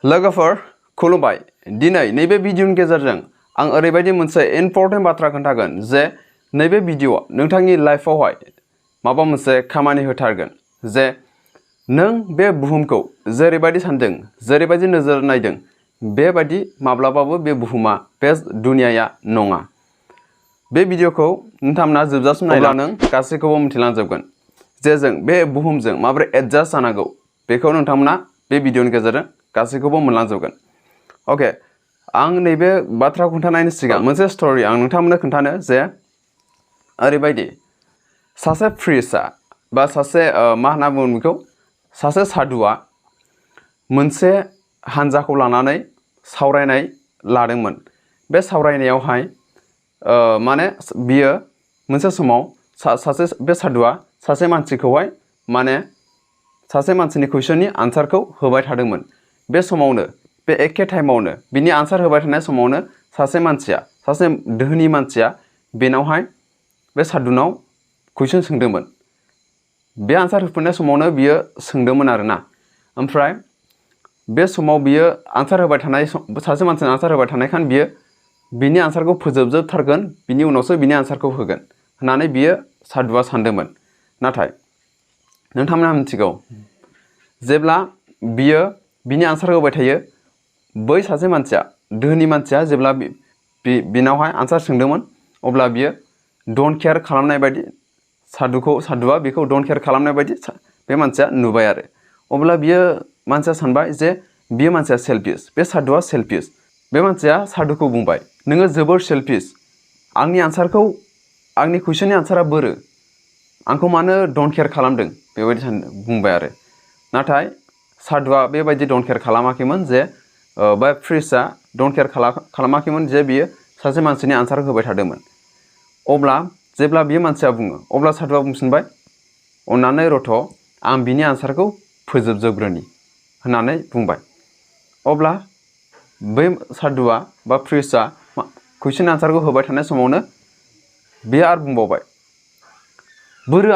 लोगोफोर खुलुमबाय दिनै नैबे भिडिअनि गेजेरजों आं ओरैबायदि मोनसे इम्पर्टेन्ट बाथ्रा खोन्थागोन जे नैबे भिडिअआ नोंथांनि लाइफआवहाय माबा मोनसे खामानि होथारगोन जे नों बे बुहुमखौ जेरैबायदि सानदों जेरैबायदि नोजोर नायदों बेबायदि माब्लाबाबो बे बुहुमा बे दुनियाया नङा। बे भिडिअखौ नोंथांमोना जोबजासिम नायब्ला नों गासैखौबो मिथिलांजोबगोन जे जों बे बुहुमजों माबोरै एडजास्ट जानांगौ बेखौ नोंथांमोना बे भिडिअनि गेजेरजों गासैखौबो मोनलांजोबगोन। ओके आं नैबे बाथ्रा खोन्थानायनि सिगां मोनसे स्टोरी आं नोंथांमोननो खोन्थानो जे ओरैबायदि सासे प्रिस्टआ बा सासे मा होनना बुङो बेखौ सासे साधुआ मोनसे हानजाखौ लानानै सावरायनाय लादोंमोन। बे सावरायनायावहाय माने बियो मोनसे समाव सासे बे साधुआ सासे मानसिखौहाय माने सासे मानसिनि कुइसननि आन्सारखौ होबाय थादोंमोन। बे समावनो बे एखे टाइमावनो बिनि आन्सार होबाय थानाय समावनो सासे मानसिया सासे दोहोनि मानसिया बेनावहाय बे साधुनाव कुइसन सोंदोंमोन। बे आन्सार होफिननाय समावनो बियो सोंदोंमोन आरोना। ओमफ्राय बे समाव बियो आन्सार होबाय थानाय सासे मानसिनो आन्सार होबाय थानायखाय बियो बिनि आन्सारखौ फोजोबजोबथारगोन बिनि उनावसो बिनि आन्सारखौ होगोन होननानै बियो साधुआ सानदोंमोन। नाथाय नोंथांमोना मिथिगौ जेब्ला बियो बिनि आन्सार होबाय थायो बै सासे मानसिया दोहोनि मानसिया जेब्ला बिनावहाय आन्सार सोंदोंमोन अब्ला बियो डन्ट केयार खालामनाय बायदि साधुआ बेखौ डन्ट केयार खालामनाय बायदि बे मानसिया नुबाय आरो। अब्ला बियो मानसिया सानबाय जे बियो मानसिया सेल्फिश, बे साधुआ सेल्फिश। बे मानसिया साधुखौ बुंबाय नोङो जोबोर सेल्फिश, आंनि कुइसननि आन्सारा बोरो, आंखौ मानो डन्ट केयार खालामदों बेबायदि बुंबाय आरो। नाथाय साधुआ बेबायदि डन्ट केयार खालामाखैमोन जे बा प्रिस्टआ डन्ट केयार खालामाखैमोन जे बियो सासे मानसिनि आन्सार होबाय थादोंमोन। अब्ला जेब्ला बियो मानसिया बुङो अब्ला साधुआ बुंफिनबाय अन्नानै रथ' आं बिनि आन्सारखौ फोजोबजोबग्रोनि होननानै बुंबाय। अब्ला बै साधुआ बा प्रिस्टआ कुइसन आन्सारखौ होबाय थानाय समावनो बियो आरो बुंबावबाय बोरो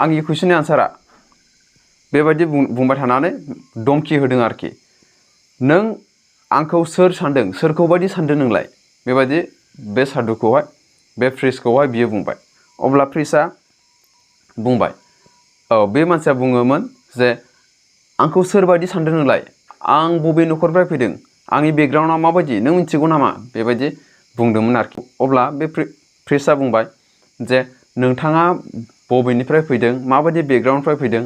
आंनि कुइसननि आन्सारा बेबायदि बुंबाय थानानै धमखि होदों आरोखि। नों आंखौ सोर सानदों, सोरखौ बायदि सानदों नोंलाय, बेबायदि बे साधुखौहाय बे प्रिस्टखौहाय बियो बुंबाय। अब्ला प्रिस्टआ बुंबाय औ बे मानसिया बुङोमोन जे आंखौ सोरबायदि सानदों नोंलाय, आं बबे न'खरनिफ्राय फैदों, आंनि बेकग्राउन्डआ माबायदि नों मिथिगौ नामा बेबायदि बुंदोंमोन आरोखि। अब्ला बे प्रिस्टआ बुंबाय जे नोंथाङा बबेनिफ्राय फैदों, माबायदि बेकग्राउन्डनिफ्राय फैदों,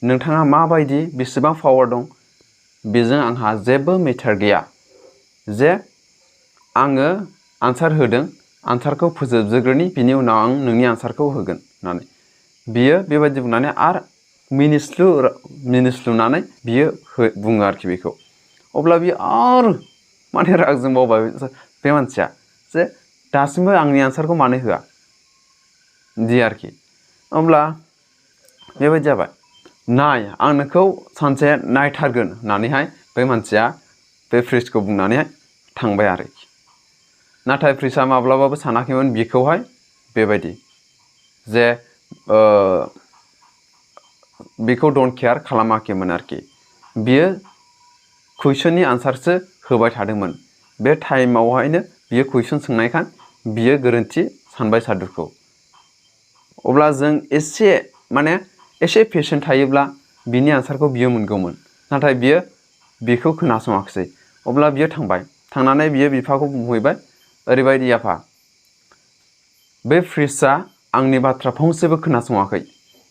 नोंथाङा माबायदि बेसेबां पावार दं बेजों आंहा जेबो मेटार गैया। जे आङो आन्सार होदों, आन्सारखौ फोजोबजोबग्रोनि बिनि उनाव आं नोंनि आन्सारखौ होगोन होननानै बियो बेबायदि बुंनानै आरो मिनिस्लुनानै बियो बुङो आरोखि बेखौ। अब्ला बियो आरो माने राग जोंबावबाय बे मानसिया जे दासिमबो आंनि आन्सारखौ मानो होआ बिदि आरोखि। अब्ला बेबायदि जाबाय नाय आं नोंखौ सानसे नायथारगोन होननानैहाय बे मानसिया बे प्रिस्टखौ बुंनानैहाय थांबाय आरोखि। नाथाय प्रिस्टआ माब्लाबाबो सानाखैमोन बिखौहाय बेबायदि जे बेखौ डन्ट केयार खालामाखैमोन आरोखि। बियो कुइसननि आन्सारसो होबाय थादोंमोन। बे टाइमावहायनो बियो कुइसन सोंनायखाय बियो गोरोन्थि सानबाय साधुखौ। अब्ला जों एसे पेशेन्ट थायोब्ला बिनि आन्सारखौ बियो मोनगौमोन। नाथाय बियो बेखौ खोनासङाखिसै। अब्ला बियो थांबाय, थांनानै बियो बिफाखौ बुंहैबाय ओरैबायदि आफा बे प्रिस्टआ आंनि बाथ्रा फंसेबो खोनासङाखै,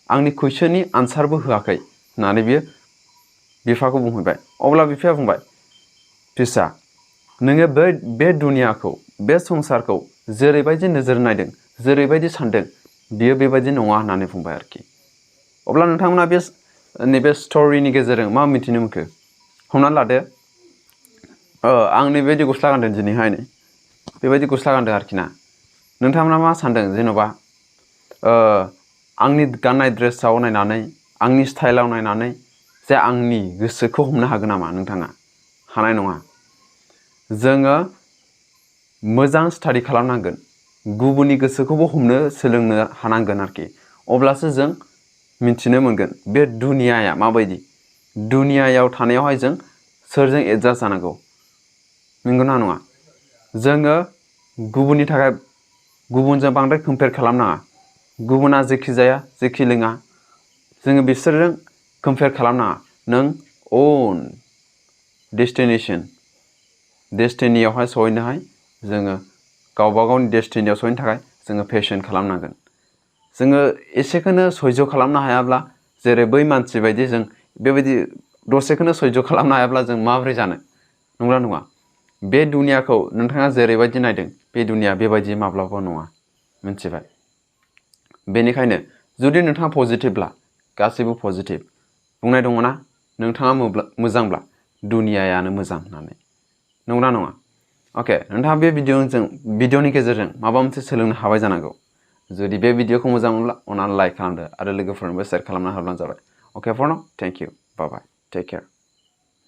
आंनि कुइसननि आन्सारबो होआखै होननानै बियो बिफाखौ बुंहैबाय। अब्ला बिफाया बुंबाय प्रिस्टआ नोङो बे दुनियाखौ बे संसारखौ जेरैबायदि नोजोर नायदों जेरैबायदि सानदों बियो बेबायदि नङा होननानै बुंबाय आरोखि। अब्ला नोंथांमोना नैबे स्ट'रिनि गेजेरजों मा मिथिनो मोनखो? हमनानै लादो आं नैबायदि गस्ला गानदों दिनैहाय बेबायदि गस्ला गानदों आरोखि ना। नोंथांमोना मा सानदों जेन'बा आंनि गाननाय ड्रेसाव नायनानै आंनि स्टाइलाव नायनानै जे आंनि गोसोखौ हमनो हागोन नामा? नोंथाङा हानाय नङा। जोङो मोजां स्टाडि खालामनांगोन, गुबुननि गोसोखौबो हमनो सोलोंनो हानांगोन आरोखि। अब्लासो जों मिथिनो मोनगोन बे दुनियाया माबायदि। दुनियायाव थानायावहाय जों सोरजों एडजास्ट जानांगौ नंगौना नङा जोङो गुबुननि थाखाय गुबुनजों बांद्राय कम्पेयार खालामनाङा गुबुना जेखि जाया जेखि लोङा जोङो बिसोरजों कम्पेयार खालामनाङा नों अन डेस्टिनियावहाय सहैनोहाय जोङो गावबा गावनि डेस्टिनियाव सहैनो थाखाय जोङो पेशन खालामनांगोन जोङो एसेखौनो सह्य खालामनो हायाब्ला जेरै बै मानसि बायदि जों बेबायदि दसेखौनो सह्य खालामनो हायाब्ला जों माबोरै जानो नंगौना नङा बे दुनियाखौ नोंथाङा जेरैबायदि नायदों बे दुनिया बेबायदि माब्लाबा नङा मिथिबाय बेनिखायनो जुदि नोंथाङा पजिटिभब्ला गासैबो पजिटिभ बुंनाय दङ ना नोंथाङा मोजांब्ला दुनियायानो मोजां होननानै नंगौना नङा अके नोंथाङा बे भिडिअनि गेजेरजों माबा मोनसे सोलोंनो हाबाय जानांगौ जुदि बे भिडिअखौ मोजां मोनब्ला अननानै लाइक खालामदो आरो लोगोफोरनोबो शेयार खालामना होब्लानो जाबाय okay for now thank you bye bye take care